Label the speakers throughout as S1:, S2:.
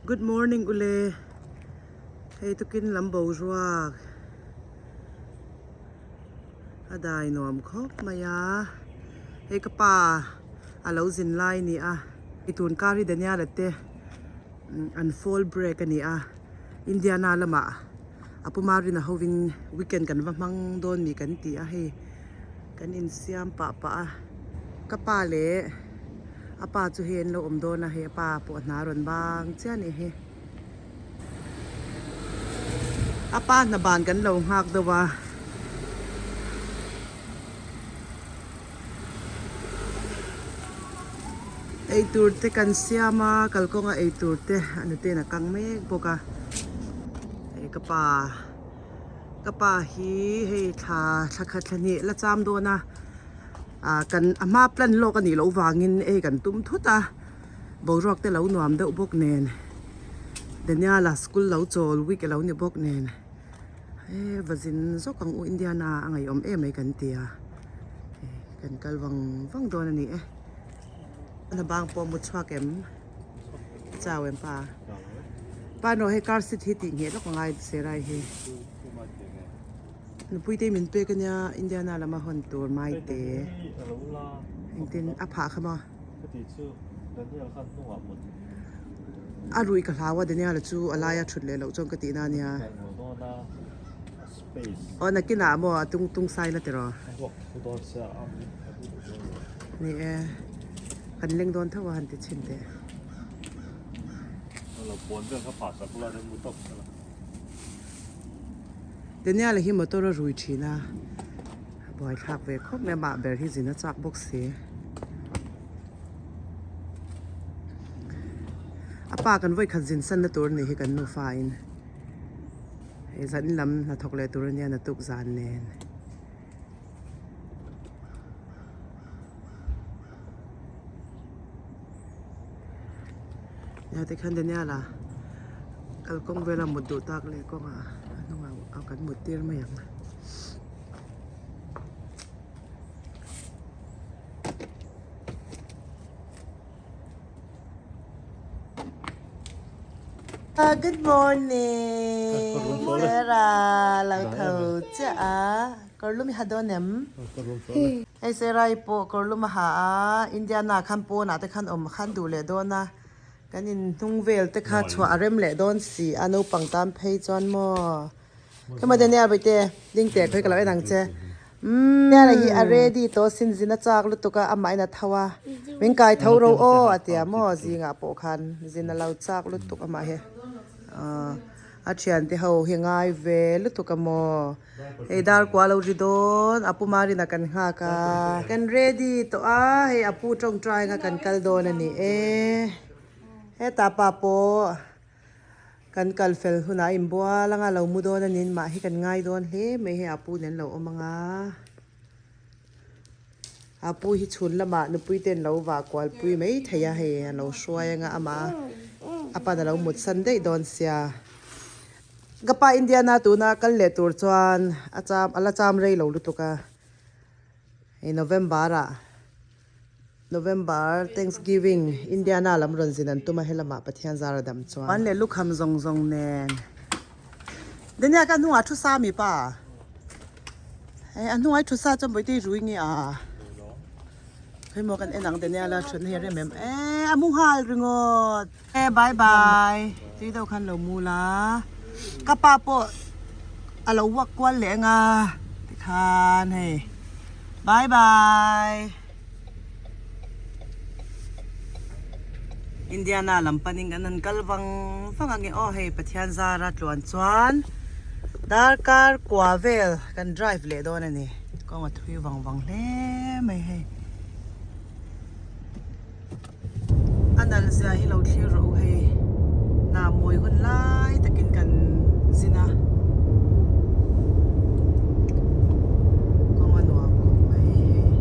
S1: Good morning ule hei tukin lam boruak a dai nuam khawp mai a hei ka pa a lo zin lai a ni a hei tun kar hi Daniel-a te an fall break a ni a Indiana lamah a pu Marina hovin weekend kan va hmang dawn mi kan ti a hei kan insiam pah pah a ka pa leh a pa chu hei an lo awm dawn a hei a pa pawh hna a rawn bang chiah a nih hi a pa hna ban kan lo nghak deuh a. Eitur te kan siam a kalkawnga eitur te a nuten a kang mek bawk a hei ka pa ka pa hi hei thla thla khat thla hnih la cham dawn a ah kan a hma plan lawk a nih loh vangin hei kan tum thut a boruak te lo nuam deuh bawk nen Daniel-a school lo chawl week a lo ni bawk nen. He va zin zawk ang u Indiana a ngaihawm em mai kan ti a kan kal vang vang dawn a ni e a bang pawh mu chhuak em chau em pa pa erawh hei car seat hi tih ngheh lawk a ngai serai hi nupui te min pek ania Indiana lama hawn tur mai te engtin a phah kha maw. A rui ka hlau a Daniel-a chu a laia thut leh loh chuan ka tihna a nia. Aw nakinah maw a tung tung sai la tiraw. Ni e kan leng dawn tho a han ti chhin teh. Daniel-a hi motor a rui thin a a buaithlak ve khawp mai a mah ber hi zin a chak bawk si. A pa kan vawi khat zin sanna tur a nih hi kan nufa in hei zan lam hnathawk leh tur a nia naktuk zan nen. Nia tikhan Daniel-a kalkawng vela mut duh tak leh kawngah a hnungah kan mut tir mai ang. Good morning Sarah lo tho chiah a kawrlum i ha dawn em hei Sarah i pawh kawrlum a ha a Indiana khan pawnah te khan awm khan duh leh dawn a kan in hnung vel te kha chhuah a rem leh dawn si a naupang tan phei chuan maw Khema Daniel Bawihte ding teh khawi ka lo en ang che. Umm Daniel hi a ready tawh sin zin a chak lutuk a amahin a tho a min kai tho ro aw a tia maw zingah pawh khan zin a lo chak lutuk amah hi aw a thiante ho hi ngai ve lutuk a maw hei dar kua lo ri dawn a pu Marina kan nghak a kan ready tawh a hei a pu tawngtai anga kan kal dawn a ni e hetah pa pawh. Kan kal fel hunah a inbual anga lo mu dawn a nin mah hi kan ngai dawn hle mai hei a pu nen lo awm anga a pu hi chhun lamah nupui ten lo vah kual pui mai thei a hei a lo hruai anga amah a pan a lo mut san daih dawn sia ka pa Indiana tuna kal leh tur chuan a cham a la cham rei lo lutuk a hei November ah. November Thanksgiving Indiana lam rawn zin an tum a helamah Pathian zar a dam chuan. An leh lukham zawng zawng nen. Daniel ka hnungah thu sa mi pa. Hei a hnungah i thu sa chuan bawihte i rui nge a. Hei maw kan en ang Daniel a thutna hi a rem em e a mu nghal ringawt. E bye bye tui deuh khan lo mu la. Ka pa pawh a lo walk kual leh anga tikhan hei bye bye. Indiana lam panin kan han kal vang vang ange aw hei Pathian zara tluan chuan darkar kua vel kan drive leh dawn a ni kawng a thui vang vang hle mai hei a nalh zia hi lo thlir rawh u hei hna mawi hun lai takin kan zin a kawng a nuam khawp mai hei.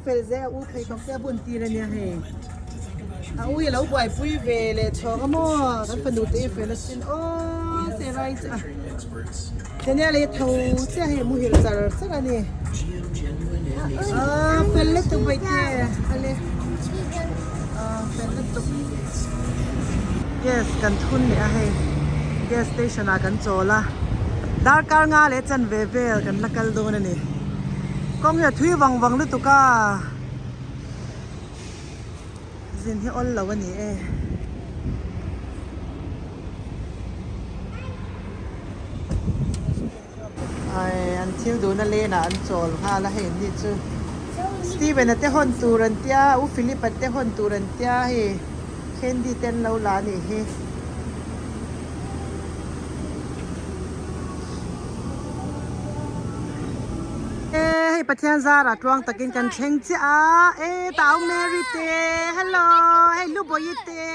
S1: fel zel a u pheikhawk te a bun tir ania hei a u hi a lo buaipui ve leh chhawk a maw kan fanu te hi fel asin aw Sarah hi chu a Daniel hi tho chiah hei muhil char char a ni aw fel lutuk vaihte ale aw fel lutuk gas kan thun leh a hei gas station ah kan chawl a darkar nga leh chanve vel kan la kal dawn a ni kawng hi a thui vang vang lutuk a zin hi awl lo a ni e. Ai an thil duhna lane ah an chawl nghal a hei an ni chu Steven a te hawn tur an tia U Philip a te hawn tur an tia hei candy te an lo la a nih hi. E hei Pathian zarah tluang takin kan thleng chiah a e tah awm Mary te hello hei Lubawi te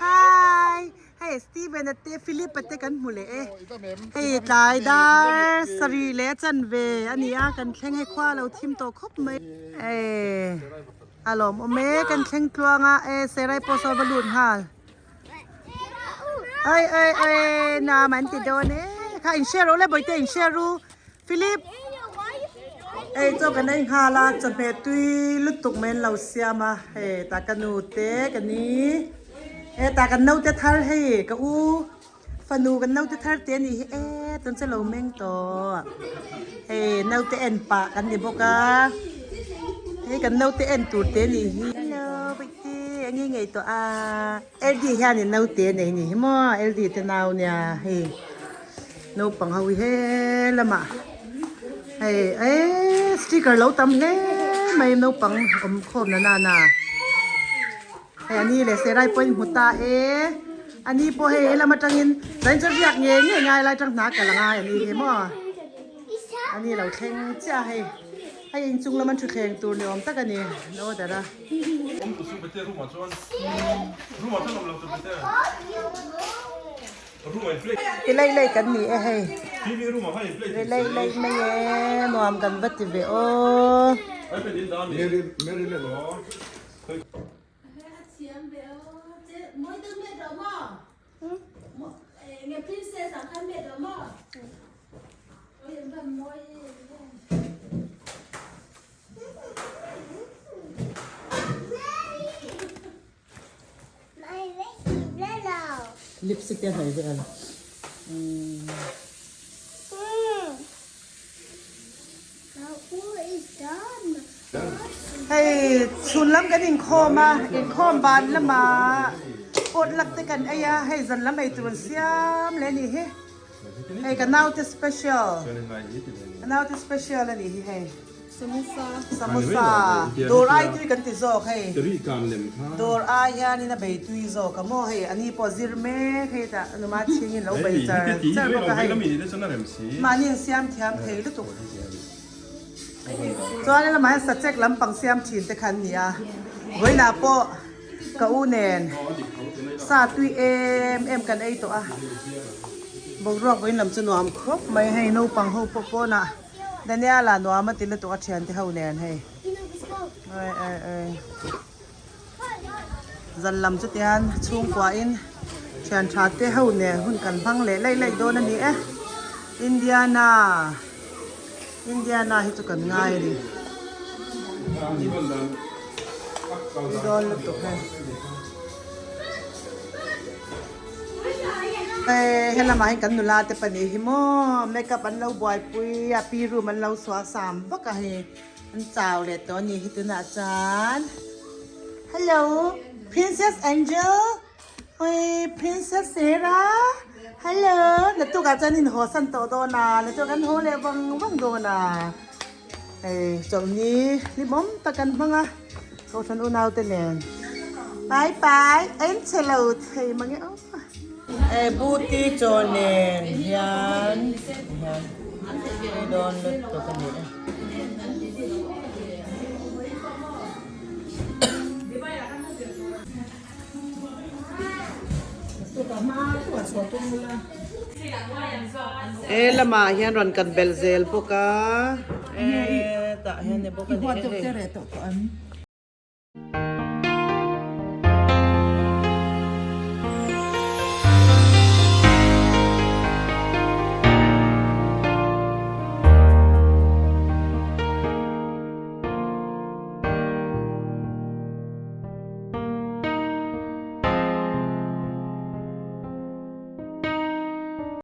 S1: hi hei Steven a te Philip a te kan hmu leh e hei tlai dar sarih leh a chanve a ni a kan thleng hei khua a lo thim tawh khawp mai e a lawmawm e kan thleng tluang a e Serai pawh saw va lut nghal. Oi oi oi nam an ti dawn e kha in share rawh le bawihte in share ru Philip ei chaw kan ei nghal a chawhmeh tui lutuk mai an lo siam a hei tah ka nu te ka ni he tah kan naute thar hei ka u fanu kan naute thar te a nih hi e tun chu a lo meng tawh hei naute en pah kan ni bawk a hei kan naute en tur te a nih hi hello bawihte eng nge ngei tawh a. LD hianin naute a nei ni hi maw LD te nau nia hei naupang ho hi he lamah hei eee sticker lo tam hle mai naupang awm khawm na nana hei ani leh serai pawhin hmu ta e ani pawh hei he lam atangin zain chu riak ngei ngei ngai lai tang hna kal angai ani hi maw ani lo thleng chiah a hei hei inchung lama thutthleng tur ni awm tak a ni an order a. Ti lei lei kan ni e hei ri lei lei mai e nuam kan va ti ve aw. Lipstick te a hnawih vel. Hei chhun lam kan inkhawm a, inkhawm ban lamah pot lak te kan ei a, hei zan lam ei tur an siam leh a nih hi. Hei ka naute special, ka naute special a nih hi hei. Samosa. Samosa. Dawr ai tui kan ti zawk hei. Dawr ai hianin a bei tui zawk a maw hei ani pawh zir mek hei tah numa chhingin lo bei char char bawk a hei. Mahni in siam thiam thei lutuk. Chuan helamah hian sachek lampang siam thin te kha an ni a. Vawiinah pawh ka u nen sa tui em em kan ei tawh a. Boruak vawiin lam chu nuam khawp mai hei naupang ho pawh pawnah. Daniela nuam a ti lutuk a thiante ho nen hei. Oi oi oi. Zan lam chu tihian chhungkua in thian tha te ho nen hun kan hmang leh laih laih dawn a ni e. Indiana Indiana hi chu kan ngai a ni. Tui dawn lutuk hei. Helamah hian kan nula te pahnih hi maw makeup an lo buaipui a pi room an lo suah sam vak a hei an chau leh tawh a ni hi tunah chuan hello princess angel oi princess sarah hello naktukah chuan in haw san tawh dawn a naktuk an haw leh vang vang dawn a hei chawlhni hlimawm tak an hmang a Kohhran unau te nen pai pai a in che lo thei mange aw. E buti chaw nen hian hian tui dawn lutuk a ni e. E lamah hian rawn kan belh zel bawk a e tah.
S2: Hetah hian ni bawk a ni e hei.